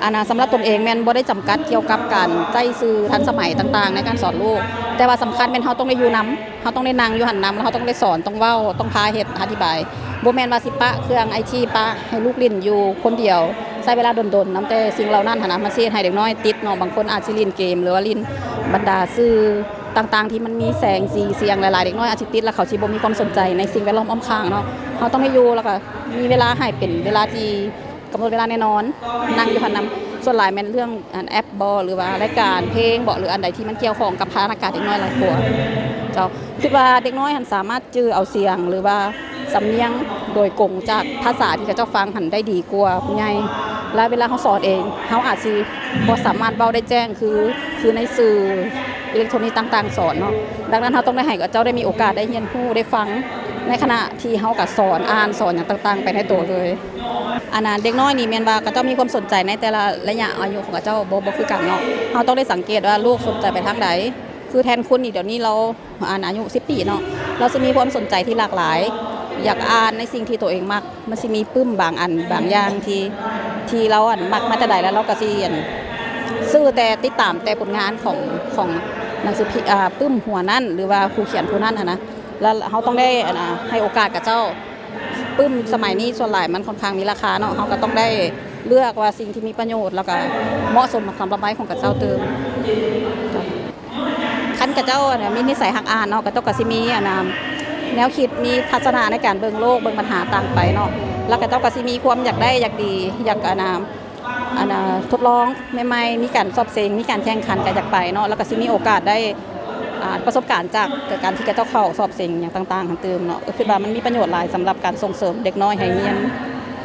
ອັນນ່າ ສຳລັບຕົນເອງແມ່ນບໍ່ໄດ້ຈຳກັດກ່ຽວກັບການໃຊ້ສື່ທັນສະໄໝຕ່າງໆ ໃນການສອນລູກ, ແຕ່ວ່າສຳຄັນແມ່ນເຮົາຕ້ອງໄດ້ຢູ່ນຳ, ເຮົາຕ້ອງໄດ້ນັ່ງຢູ່ຫັ້ນນຳ, ແລ້ວເຮົາຕ້ອງໄດ້ສອນ, ຕ້ອງເວົ້າ, ຕ້ອງພາເຮັດ, ອະທິບາຍ. ບໍ່ແມ່ນວ່າຊິປະເຄື່ອງໄອທີ ປະໃຫ້ລູກຫຼິ້ນຢູ່ຄົນດຽວ ໃຊ້ເວລາດົນໆ ນຳ, ແຕ່ສິ່ງເຫຼົ່ານັ້ນຫັ້ນນະ ມັນຊິເຮັດໃຫ້ເດັກນ້ອຍຕິດເນາະ. ບາງຄົນອາດຊິຫຼິ້ນເກມ ຫຼືວ່າຫຼິ້ນບັນດາສື່ຕ່າງໆ ທີ່ມັນມີແສງສີສຽງຫຼາຍໆ, ເດັກນ້ອຍອາດຊິຕິດ ແລ້ວເຂົາຊິບໍ່ມີຄວາມສົນໃຈໃນສິ່ງແວດລ້ອມອ້ອມຂ້າງເນາະ. ເຮົາຕ້ອງໄດ້ຢູ່ ແລ້ວກໍມີເວລາໃຫ້ເປັນເວລາທີ່ ກຳນົດເວລາແນ່ນອນ, ນັ່ງຢູ່ຫັ້ນນຳ. ສ່ວນຫຼາຍແມ່ນເລື່ອງອັນແອັບບໍ ຫຼືວ່າລາຍການເພງບໍ ຫຼືອັນໃດທີ່ມັນກ່ຽວຂ້ອງກັບພັດທະນາການເດັກນ້ອຍຫຼາຍກວ່າ. ເຈົ້າ ຄິດວ່າເດັກນ້ອຍຫັ້ນສາມາດຈື່ເອົາສຽງ ຫຼືວ່າສຳນຽງໂດຍກົງຈາກພາສາທີ່ເຂົາເຈົ້າຟັງຫັ້ນໄດ້ດີກວ່າຜູ້ໃຫຍ່. ແລະເວລາເຮົາສອນເອງ ເຮົາອາດຊິບໍ່ສາມາດເວົ້າໄດ້ແຈ້ງຄື ຄືໃນສື່ອິເລັກໂທນິກຕ່າງໆສອນເນາະ. ດັ່ງນັ້ນເຮົາຕ້ອງໄດ້ໃຫ້ເຂົາເຈົ້າໄດ້ມີໂອກາດໄດ້ຮຽນຮູ້ ໄດ້ຟັງ ໃນຂະນະທີ່ເຮົາກໍສອນ ອ່ານ ສອນຫຍັງຕ່າງໆໄປໃນໂຕເລີຍ. ອັນນ່າ ເດັກນ້ອຍນີ້ແມ່ນວ່າເຂົາເຈົ້າມີຄວາມສົນໃຈໃນແຕ່ລະໄລຍະອາຍຸຂອງເຂົາເຈົ້າບໍ່ ບໍ່ຄືກັນເນາະ. ເຮົາຕ້ອງໄດ້ສັງເກດວ່າລູກສົນໃຈໄປທາງໃດ. ຄືແທນຄຸນນີ້ ດຽວນີ້ລາວ ອັນ ອາຍຸສິບປີເນາະ, ລາວຊິມີຄວາມສົນໃຈທີ່ຫຼາກຫຼາຍ, ຢາກອ່ານໃນສິ່ງທີ່ໂຕເອງມັກ. ມັນຊິມີປຶ້ມບາງອັນບາງຢ່າງທີ່ ທີ່ລາວ ອັນ ມັກມາແຕ່ໃດ ແລ້ວລາວກໍຊິ ອັນ ຊື້ແຕ່ ຕິດຕາມແຕ່ຜົນງານຂອງ ຂອງໜັງສືພິ ອ່າ ປຶ້ມຫົວນັ້ນ ຫຼືວ່າຜູ້ຂຽນຜູ້ນັ້ນຫັ້ນນະ. ແລ້ວເຮົາຕ້ອງໄດ້ ອັນ ໃຫ້ໂອກາດກັບເຈົ້າ. ປຶ້ມສະໄໝນີ້ສ່ວນຫຼາຍມັນຄ່ອນຂ້າງມີລາຄາເນາະ, ເຮົາກໍຕ້ອງໄດ້ເລືອກວ່າສິ່ງທີ່ມີປະໂຫຍດ ແລ້ວກໍເໝາະສົມກັບຄວາມລະໄມຂອງຂະເຈົ້າຕື່ມ. ຄັນຂະເຈົ້າ ອັນ ມີນິໄສຮັກອ່ານເນາະ, ຂະເຈົ້າກໍຊິມີ ອັນ ແນວຄິດ ມີທັດສະນະໃນການເບິ່ງໂລກ ເບິ່ງບັນຫາຕ່າງໄປເນາະ, ແລ້ວຂະເຈົ້າກໍຊິມີຄວາມຢາກໄດ້ຢາກດີ ຢາກ ອັນ ອັນ ທົດລອງໃໝ່ໆ ມີການສອບເສັງ ມີການແຂ່ງຂັນ ກໍຢາກໄປເນາະ, ແລ້ວກໍຊິມີໂອກາດໄດ້ ອ່າ ປະສົບການຈາກການທີ່ເຂົາເຈົ້າເຂົ້າສອບເສັງຫຍັງຕ່າງໆຫັ້ນຕື່ມເນາະ. ກໍຄິດວ່າມັນມີປະໂຫຍດຫຼາຍສຳລັບການສົ່ງເສີມເດັກນ້ອຍໃຫ້ຮຽນ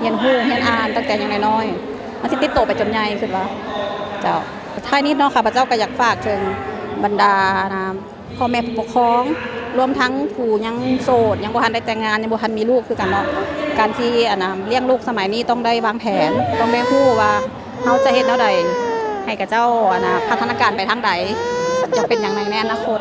ຮຽນຮູ້ ຮຽນອ່ານຕັ້ງແຕ່ຍັງນ້ອຍໆ, ມັນຊິຕິດໂຕໄປຈົນໃຫຍ່ ຄິດວ່າ. ເຈົ້າ ທ້າຍນີ້ເນາະ ຂ້າພະເຈົ້າກໍຢາກຝາກເຖິງບັນດາ ອ່າ ພໍ່ແມ່ຜູ້ປົກຄອງ ລວມທັງຜູ້ຍັງໂສດ ຍັງບໍ່ທັນໄດ້ແຕ່ງງານ ຍັງບໍ່ທັນມີລູກຄືກັນເນາະ, ການທີ່ ອັນ ລ້ຽງລູກສະໄໝນີ້ຕ້ອງໄດ້ວາງແຜນ, ຕ້ອງໄດ້ຮູ້ວ່າ ເຮົາຈະເຮັດແນວໃດໃຫ້ຂະເຈົ້າ ອັນນ່າ ພັດທະນາການໄປທາງໃດ ຈະເປັນຫຍັງໃນ ໃນອະນາຄົດ.